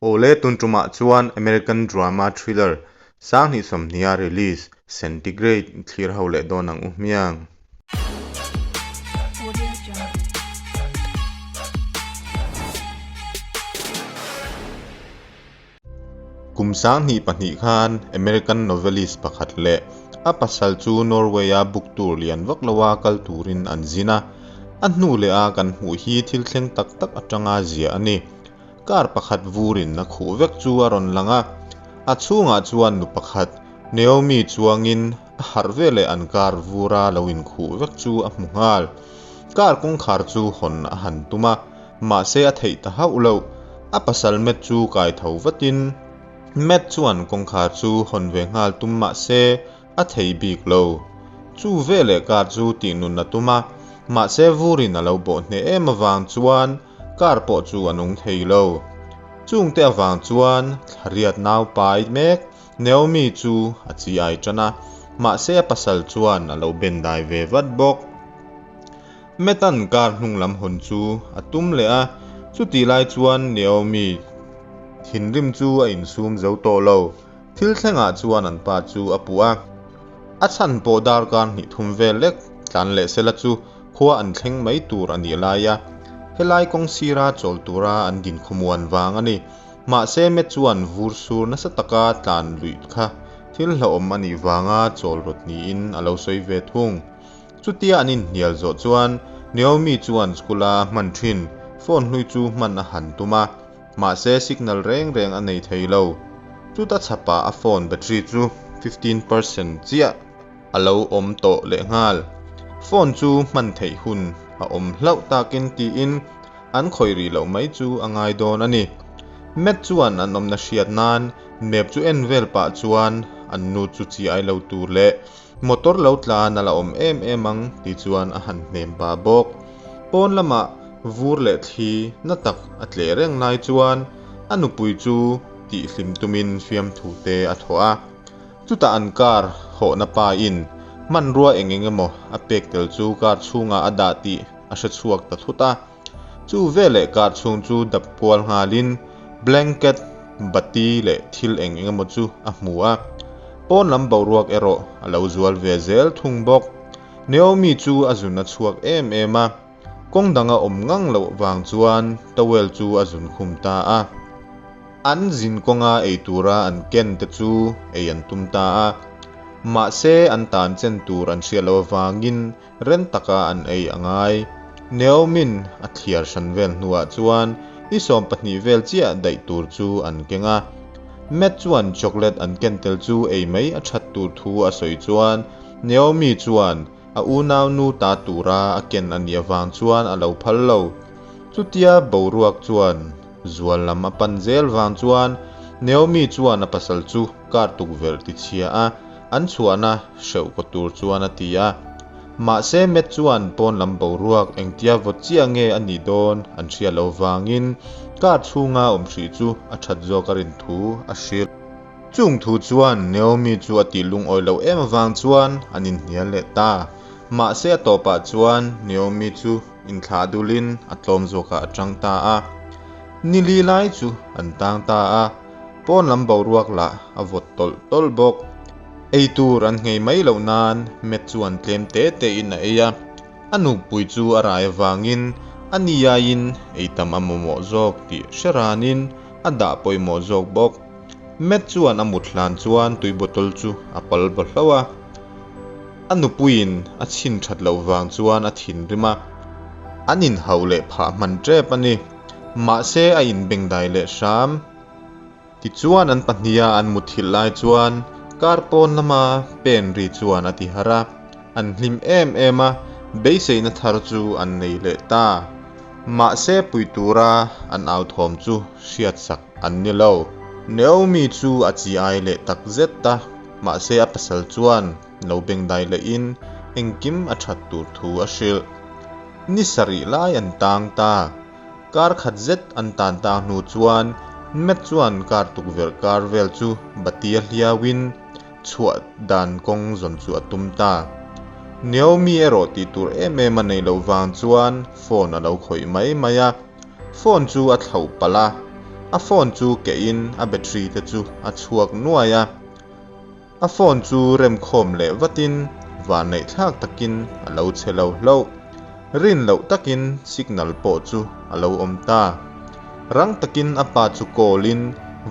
Awle tun tumah chuan American drama thriller 2020 a release Centigrade thlir ho leh dawn ang u hmiang. Kum 2002 khan American novelist pakhat leh a pasal chu Norway-a book tour lian vak loa kal turin an zin a, a hnu leha kan hmuh hi thil thleng tak tak atanga ziah a ni. Kar pakhat vurin a khuh vek chu a rawn lang a, a chhungah chuan nu pakhat, Naomi chuangin a harh veleh an kar vura lo inkhuh vek chu a hmu nghal. Kar kawngkhar chu hawn a han tum a, mahse a theih ta hauh loh. A pasal Matt chu kai tho vatin, Matt chuan kawngkhar chu hawn ve nghal tum mahse a thei bik lo. Chu veleh kar chu tihnun a tum a, mahse vurin a lo bawh hneh em avang chuan Car pawh chu a nung thei lo. Chungte avang chuan thlariat nau pai mek Naomi chu a chi ai tan a, mahse a pasal chuan a lo ben dai ve vat bawk. Matt-a'n car hnung lam hawn chu a tum leh a, chutih lai chuan Naomi thinrim chu a insum zo tawh lo. Thil thlengah chuan an pa chu a puh a, a chhan pawh darkar hnih thum vel lek tlan leh sela chu khua an thleng mai tur a nih lai a, helai kawng sira chawl tura an din khawmuan vang a ni. Mahse Matt chuan vur sur nasa taka tlan luih kha thil hlauhawm a nih vanga chawl rawt niin a lo sawi ve thung. Chutia an inhnial zawh chuan Naomi chuan school-a a hman thin phone hlui chu hman a han tum a, mahse signal reng reng a nei thei lo. Chuta chhapah a phone battery chu 15% chiah a lo awm tawh lehnghal. Phone chu hman theih hun a awm hlauh takin tiin an khawih rih loh mai chu a ngai dawn a ni. Matt chuan an awmna hriat nan map chu en vel pah chuan an nu chu chi ai lo tur leh motor lo tlan a la awm em em ang ti chuan a han hnem pah bawk. Pawn lamah vur leh thli na tak a tleh reng lai chuan a nupui chu tihhlim tumin fiamthu te a thawh a. Chutah an car hawhna pa in hmanrua eng eng emaw a pek tel chu car chhungah a dah tih a hre chhuak ta thut a. Chu veleh car chhung chu dap kual nghalin blanket, bati leh thil eng eng emaw chu a hmu a. Pawn lam boruak erawh a lo zual ve zel thung bawk. Naomi chu a zun a chhuak em em a. Kawng dang a awm ngang loh vang chuan towel chu a zun khum ta a. An zin kawnga ei tura an ken te chu ei an tum ta a. Mahse an tan chen tur an hriat loh avangin ren taka an ei a ngai. Naomi'n a thliar hran vel hnuah chuan ni 12 vel chiah daih tur chu an keng a. Matt chuan chocolate an ken tel chu ei mai a that tur thu a sawi chuan Naomi chuan A unaunu ta tura a ken a nih avang chuan a lo phal lo. Chutia boruak chuan zual lam a pan zel vang chuan Naomi chuan a pasal chu kar tukverh ti chhia a, an chhuahna hreuh kaw tur chuan a ti a. Mahse Matt chuan pawn lam boruak engtia vawt chiah nge a nih dawn an hriat loh vangin kar chhunga awm hrih chu a that zawk a rin thu a hrilh. Chung thu chuan Naomi chu a tih lungawi loh em avang chuan an inhnial leh ta. Mahse a tawpah chuan Naomi chu inthlah dulin a tlawm zawkah a tang ta a. Ni li lai chu an tang ta a, pawn lam boruak lah a vawt tawlh tawlh bawk. Ei tur an nghei mai loh nan Matt chuan tlem te tein a ei a, a nupui chu a rai avangin a ni aiin ei tam a mamawh zawk tih hre ranin a dah pawimawh zawk bawk. Matt chuan a mut hlan chuan tui bottle chu a pal ba hlauh a, a nupuiin a chhin that loh vang chuan a thinrim a, an inhauh leh phah hman tep a ni. Mahse a inbengdai leh hram. Tichuan an pahniha an muthilh lai chuan car pawn lama pen ri chuan a ti harh a, an hlim em em a, beiseina thar chu an nei leh ta. Mahse pui tura an au thawm chu hriatsak an ni lo. Naomi chu a chi ai leh tak zet a, mahse a pasal chuan lo bengdai lehin engkim a that tur thu a hrilh. Ni sarih lai an tang ta. Kar khat zet an tan tak hnu chuan Matt chuan kar tukverh kar vel chu batia hliauin chhuah dan kawng zawn chu a tum ta. Naomi erawh tih tur em em a neih loh vang chuan phone a lo khawih mai mai a. Phone chu a thlauh palh a. A phone chu kehin a battery te chu a chhuak nuai a. A phone chu remkhawm leh vatin vanneihthlak takin a lo che lo hlauh. Rin loh takin signal pawh chu a lo awm ta. Rang takin a pa chu call in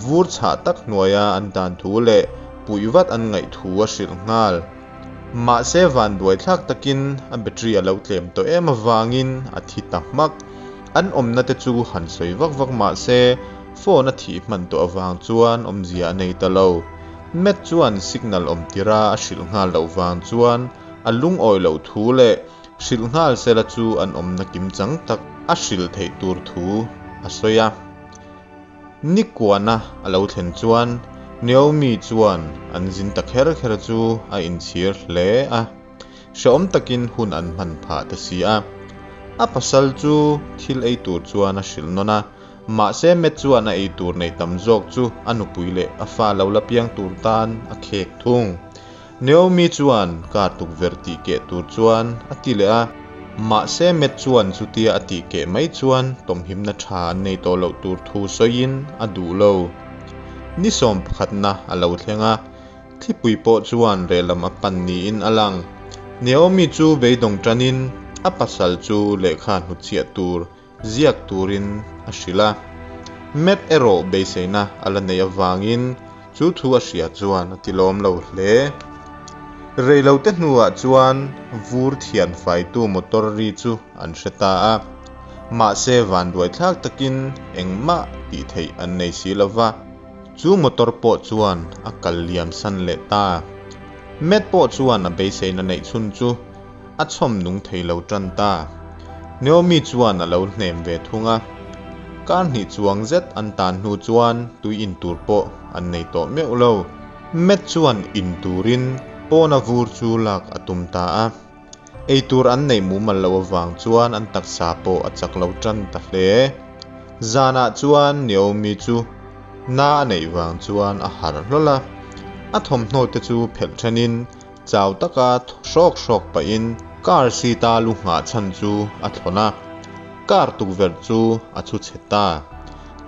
vur chhah tak hnuaia an dan thu leh puih vat an ngaih thu a hrilh nghal. Mahse vanduaithlak takin a battery a lo tlem tawh em avangin a thi ta hmak. An awmna te chu han sawi vak vak mahse phone a thih hman tawh avang chuan awmzia a nei ta lo. Matt chuan signal awm tira a hrilh nghal loh vang chuan a lungawi loh thu leh hrilh nghal sela chu an awmna kimchang tak a hrilh theih tur thu a sawi a. Ni kuana a lo thlen chuan Naomi chuan an zin ta kher kher chu a inchhir hle a, hrehawm takin hun an hman phah ta si a. A pasal chu thil ei tur chuan a hrilh nawn a, mahse Matt chuan a ei tur neih tam zawk chu a nupui leh a fa lo la piang tur tan a khek thung. Naomi chuan car tukverh tih keh tur chuan a ti leh a. Mahse Matt chuan chutia a tih keh mai chuan tawmhimna tha an nei tawh loh tur thu sawiin a duh lo. Ni sawm pakhatna a lo thleng a, thlipui pawh chuan rehlam a pan niin a lang. Naomi chu beidawng tanin a pasal chu lehkha hnutchhiah tur ziak turin a hrilh a. Matt erawh beiseina a la neih avangin chu thu a hria chuan a tilawm lo hle. Reilote hnuah chuan vur thian faitu motor ri chu an hre ta a, mahse vanduaithlak takin engmah tih theih an nei si lo va. Chu motor pawh chuan a kal liam san leh ta. Matt pawh chuan a beiseina neih chhun chu a chhawm nung thei lo tan ta. Naomi chuan a lo hnem ve thung a, kar hnih chuang zet an tan hnu chuan tui in tur pawh an nei tawh meuh lo. Matt chuan in turin pawna vur chu lak a tum ta a, ei tur an neih mumal loh avang chuan an taksa pawh a chak lo tan ta hle. Zanah chuan Naomi chu na a neih vang chuan a harh hlawl a, a thawmhnaw te chu phelh thenin Chau taka hrawk hrawk pahin car seat a lu nghah chhan chu a thlawn a, car tukverh chu a chhu chhe ta.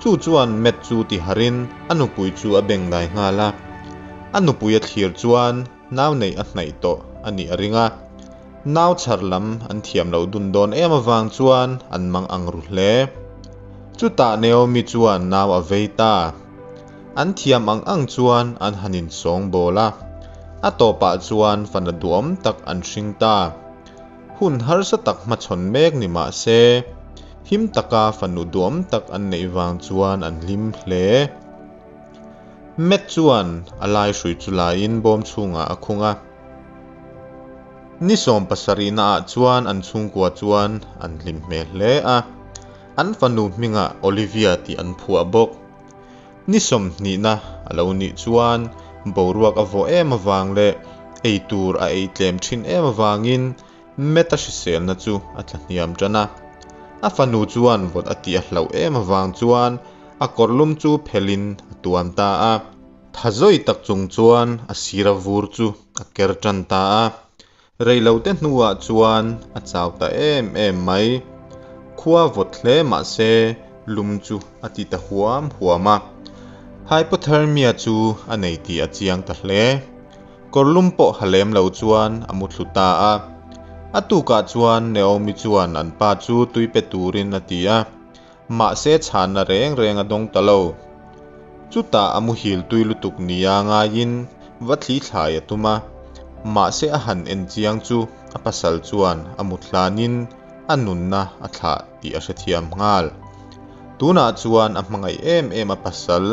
Chu chuan Matt chu ti harin a nupui chu a beng dai nghal a. A nupui a thlir chuan nau neih a hnaih tawh a nih a ring a. Nau chhar lam an thiam loh dun dawn em avang chuan an mang ang ru hle. Chutah Naomi chuan nau a vei ta. An thiam ang ang chuan an han insawng bawl a, a tawpah chuan fana duhawm tak an hring ta. Hun harsa tak hmachhawn mek ni mah se, him taka fanu duhawm tak an neih vang chuan an hlim hle. Matt chuan a lai hrui chu laiin bawm chhungah a khung a. Ni 70 naah chuan an chhungkua chuan an hlim hmel hle a, an fanu hmingah Olivia tih an phuah bawk. Ni sawmhnihna a lo nih chuan boruak a vawh em avang leh ei tur a ei tlem thin em avangin Matt-a hriselna chu a tla hniam tan a. A fanu chuan vawt a tih a hlauh em avang chuan a kawrlum chu phelhin a tuam ta a. Tha zawi tak chung chuan a sira vur chu a ker tan ta a. Reilote hnuah chuan a chau ta em em mai. Khua vawt hle mah se lum chu a ti ta huam huam a. Hypothermia chu a nei tih a chiang ta hle. Kawrlum pawh ha lem lo chuan a mu thlu ta a. A tukah chuan Naomi chuan an pa chu tui pe turin a ti a. Mahse chhanna reng reng a dawng ta lo. Chutah a muhil tui lutuk nia ngaiin va thli thlai a tum a, mahse a han en chiang chu a pasal chuan a mut hlanin a nunna a thlah tih a hrethiam nghal. Tunah chuan a hmangaih em em a pasal,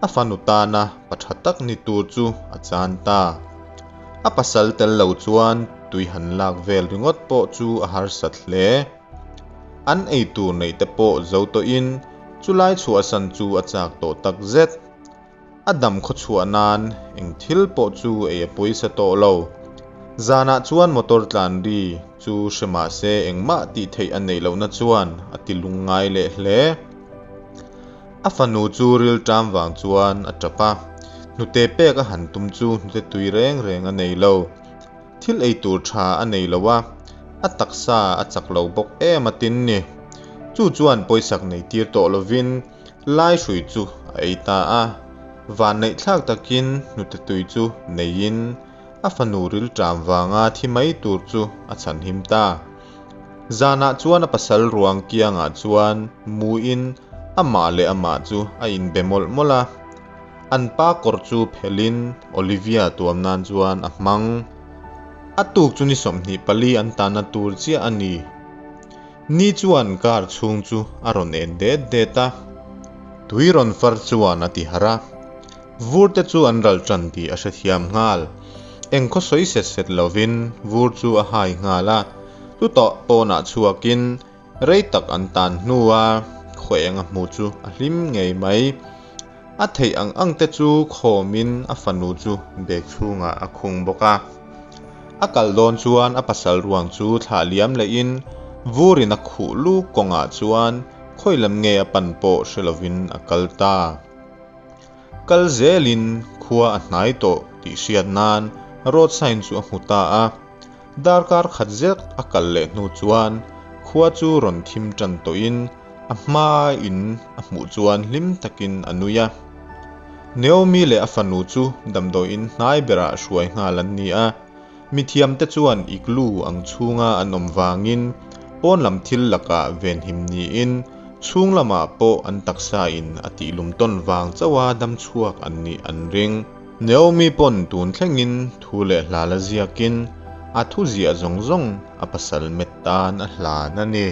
a fanu tana pa tha tak ni tur chu a chan ta. A pasal tel lo chuan tui han lak vel ringawt pawh chu a harsat hle. An ei tur neih te pawh zo tawhin chulai chhuahsan chu a chak tawh tak zet. A dam khaw chhuah nan eng thil pawh chu ei a pawisa tawh lo. Zanah chuan motor tlan ri chu hre mah se engmah tih theih a neih lohna chuan a ti lung ngai leh hle. A fanu chu rilṭam vang chuan a ṭap a, hnute pek a han tum chu hnute tui reng reng a nei lo. Thil ei tur tha a nei lo a, a taksa a chak lo bawk em a tin ni. Chu chuan pawisak nei tir tawh lovin Lai hrui chu a ei ta a. Vanneihthlak takin hnute tui chu neiin a fanu rilṭam vanga thi mai tur chu a chhanhim ta. Zanah chuan a pasal ruang kiangah chuan muin amah leh amah chu a inbe mawlh mawlh a. An pa kawr chu phelhin Olivia tuam nan chuan a hmang. A tuk chu ni 24 an tanna tur chiah a ni. Ni chuan car chhung chu a rawn en det det a. Tui rawn far chuan a ti harh a. Vur te chu an ral tan tih a hrethiam nghal. Eng khaw sawi set set lovin vur chu a hai nghal a. Chutah pawnah chhuakin rei tak an tan hnua khaw eng a hmu chu a hlim ngei mai. A theih ang ang te chu khawmin a fanu chu bag chhungah a khung bawk a. A kal dawn chuan a pasal ruang chu thlah liam lehin vurin a khuh luk kawngah chuan khawi lam nge a pan pawh hre lovin a kal ta. Kal zelin khua a hnai tawh tih hriat nan road sign chu a hmu ta a. Darkar khat zet a kal leh hnu chuan khua chu rawn thim tan tawhin a hma in a hmuh chuan hlim takin a nui a. Naomi leh a fanu chu damdawiin hnai berah hruai nghal an ni a. Mithiamte chuan igloo ang chhunga an awm vangin pawn lam thil lakah venhim niin chhung lamah pawh an taksa in a tihlum tawn vang chauha dam chhuak an nih an ring. Naomi pawn tun thlengin thu leh hla la ziakin a thu ziah zawng zawng a pasal met tan a hlan a ni.